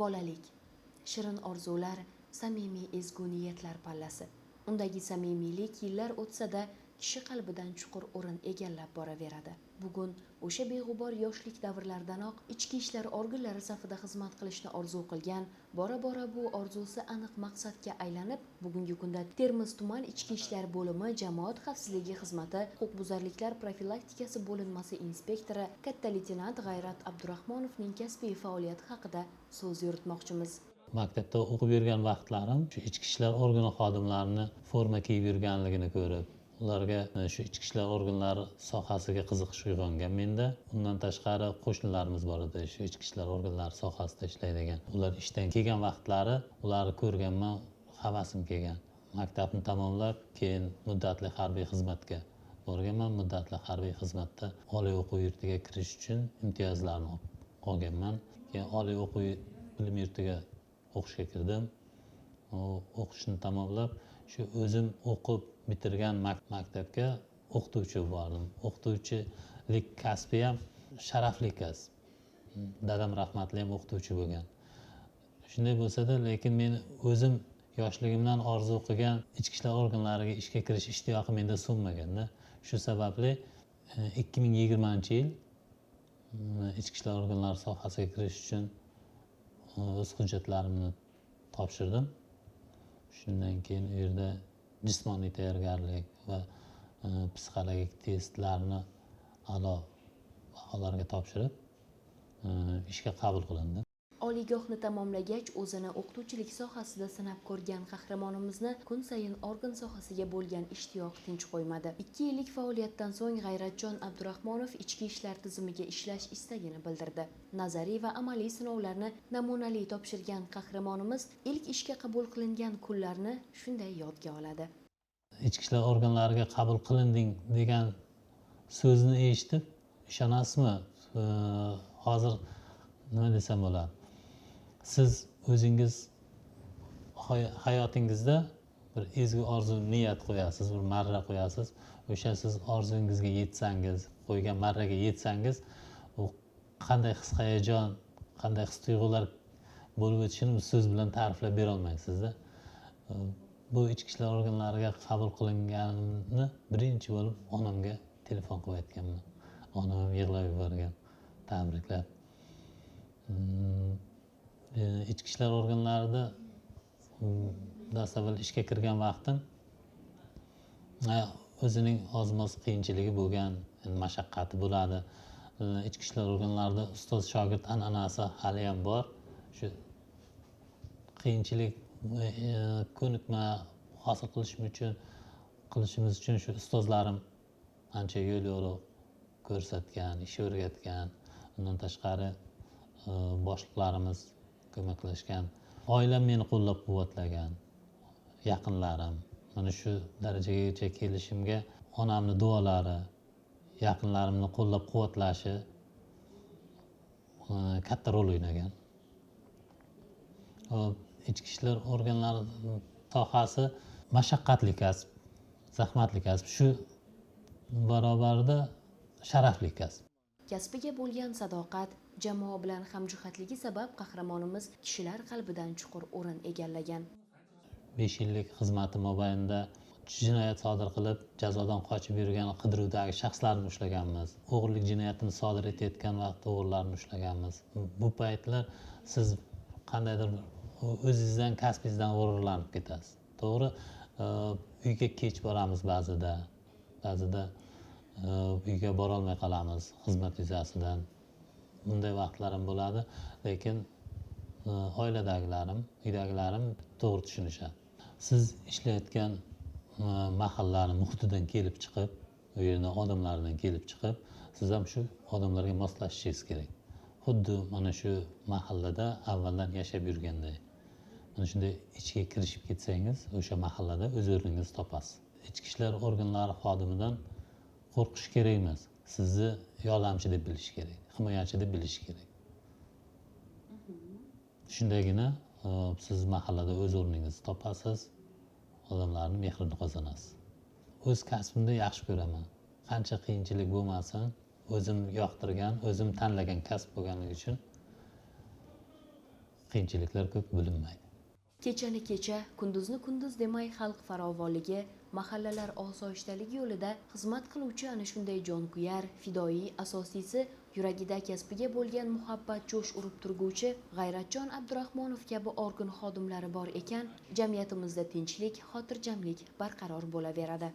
Bolalik, shirin orzular, samimiy ezgu niyatlar pallasi. Undagi samimiylik yillar o'tsa-da kishi qalbidan chuqur o'rin egallab boraveradi. Bugun o'sha beg'ubor yoshlik davrlaridanoq ichki ishlar organlari safida xizmat qilishni orzu qilgan, bora-bora bu orzusi aniq maqsadga aylanib, bugungi kunda Termiz tuman ichki ishlar bo'limi jamoat xavfsizligi xizmati huquqbuzarliklar profilaktikasi bo'linmasi inspektori katta leytenant G'ayrat Abdurahmonovning kasbiy faoliyati haqida so'z yuritmoqchimiz. Maktabda o'qib yurgan vaqtlarim shu ichki ishlar organi xodimlarini forma kiyib yurganligini ko'rib, ularga shu ichki ishlar organlari sohasiga qiziqish uyg'ongan menda. Undan tashqari qo'shnilarimiz bor edi, shu ichki ishlar organlari sohasida ishlaydigan. Ular ishdan kelgan vaqtlari ularni ko'rganman, havasim kelgan. Maktabni tamomlab, keyin muddatli harbiy xizmatga borganman. Muddatli harbiy xizmatda oliy o'quv yurtiga kirish uchun imtiyozlarni olganman. Keyin oliy o'quv bilim yurtiga o'qishga kirdim. O'qishni tamomlab, shu o'zim o'qib bitirgan maktabga o'qituvchi bordim. O'qituvchilik kasbi ham sharafli kasb. Dadam rahmatli ham o'qituvchi bo'lgan. Shunday bo'lsa-da, lekin men o'zim yoshligimdan orzu qilgan ichki ishlar organlariga ishga kirish ishtiyoqi menda so'nmaganda. Shu sababli 2020-yil ichki ishlar organlari sohasiga kirish uchun o'z hujjatlarimni topshirdim. Shundan keyin u yerda jismoniy tayyorgarlik va psixologik testlarni a'lo baholarga topshirib, ishga qabul qilindim. Oliygohni tamomlagach, o'zini o'qituvchilik sohasida sinab ko'rgan qahramonimizni kun sayin organ sohasiga bo'lgan ishtiyoq tinch qo'ymadi. 2 yillik faoliyatdan so'ng G'ayratjon Abdurahmonov ichki ishlar tizimiga ishlash istagini bildirdi. Nazariy va amaliy sinovlarni namunali topshirgan qahramonimiz ilk ishga qabul qilingan kunlarni shunday yodga oladi. Ichki ishlar organlariga qabul qilinding degan so'zni eshitib, ishonasizmi? Hozir nima desam bo'ladi? Siz o'zingiz hayotingizda bir ezgu orzu niyat qo'yasiz, bir marra qo'yasiz. O'sha siz orzungizga yetsangiz, qo'ygan marraga yetsangiz, u qanday his hayajon, qanday his tuyg'ular bo'lib o'tishini so'z bilan ta'riflab bera olmaysizda. Bu ichki ishlar organlariga qabul qilinganimni birinchi bo'lib onamga telefon qilib aytganman. Onam ham yig'lab yuborgan, tabriklab. Ichki ishlar organlarida dastavval ishga kirgan vaqtim o'zining oz-moz qiyinchiligi bo'lgan, mashaqqati bo'ladi. Ichki ishlar organlarida ustoz shogird an'anasi hali ham bor. Shu qiyinchilik, ko'nikma hosil qilishimiz uchun shu ustozlarim ancha yo'l yo'riq ko'rsatgan, ish o'rgatgan. Undan tashqari boshliqlarimiz ko'maklashgan. Oilam meni qo'llab-quvvatlagan, yaqinlarim. Mana shu darajagacha kelishimga onamni duolari, yaqinlarimni qo'llab-quvvatlashi katta rol o'ynagan. Hop, ichki ishlar organlari sohasi mashaqqatli kasb, zahmatli kasb. Shu barobarida sharafli kasb. Kasbiga bo'lgan sadoqat, jamoa bilan hamjihatligi sabab qahramonimiz kishilar qalbidan chuqur o'rin egallagan. 5 yillik xizmati mobaynida jinoyat sodir qilib, jazodan qochib yurgan qidiruvdagi shaxslarni ushlaganmiz. O'g'irlik jinoyatini sodir etayotgan vaqtda o'g'rilarni ushlaganmiz. Bu paytlar siz qandaydir o'zingizdan, kasbingizdan g'ururlanib ketasiz. To'g'ri, uyga kech boramiz ba'zida. Ba'zida uyga borolmay qolamiz xizmat yuzasidan. Bunday vaqtlarim bo'ladi, lekin oiladagilarim, uydagilarim to'g'ri tushunishadi. Siz ishlayotgan mahallani muhitidan kelib chiqib, u yerni odamlaridan kelib chiqib, siz ham shu odamlarga moslashishingiz kerak. Xuddi mana shu mahallada avvaldan yashab yurganday. Mana shunday ichga kirishib ketsangiz, o'sha mahallada o'z o'rningizni topasiz. Ichki ishlar organlari xodimidan qo'rqish kerak emas. Sizni yordamchi deb bilish kerak, himoyachi deb bilish kerak. Shundagina siz mahallada o'z o'rningizni topasiz, odamlarning mehrini qozonasiz. O'z kasbimni yaxshi ko'raman. Qancha qiyinchilik bo'lmasin, o'zim yoqtirgan, o'zim tanlagan kasb bo'lganligi uchun Qiyinchiliklar ko'p bilinmaydi. Kechani kecha, kunduzni kunduz demay xalq farovonligi, mahallalar osoyishtaligi yo'lida xizmat qiluvchi ana shunday jonkuyar, fidoyi, asosiysi yuragida kasbiga bo'lgan muhabbat jo'sh urib turguvchi G'ayratjon Abdurahmonov kabi organ xodimlari bor ekan, jamiyatimizda tinchlik, xotirjamlik barqaror bo'laveradi.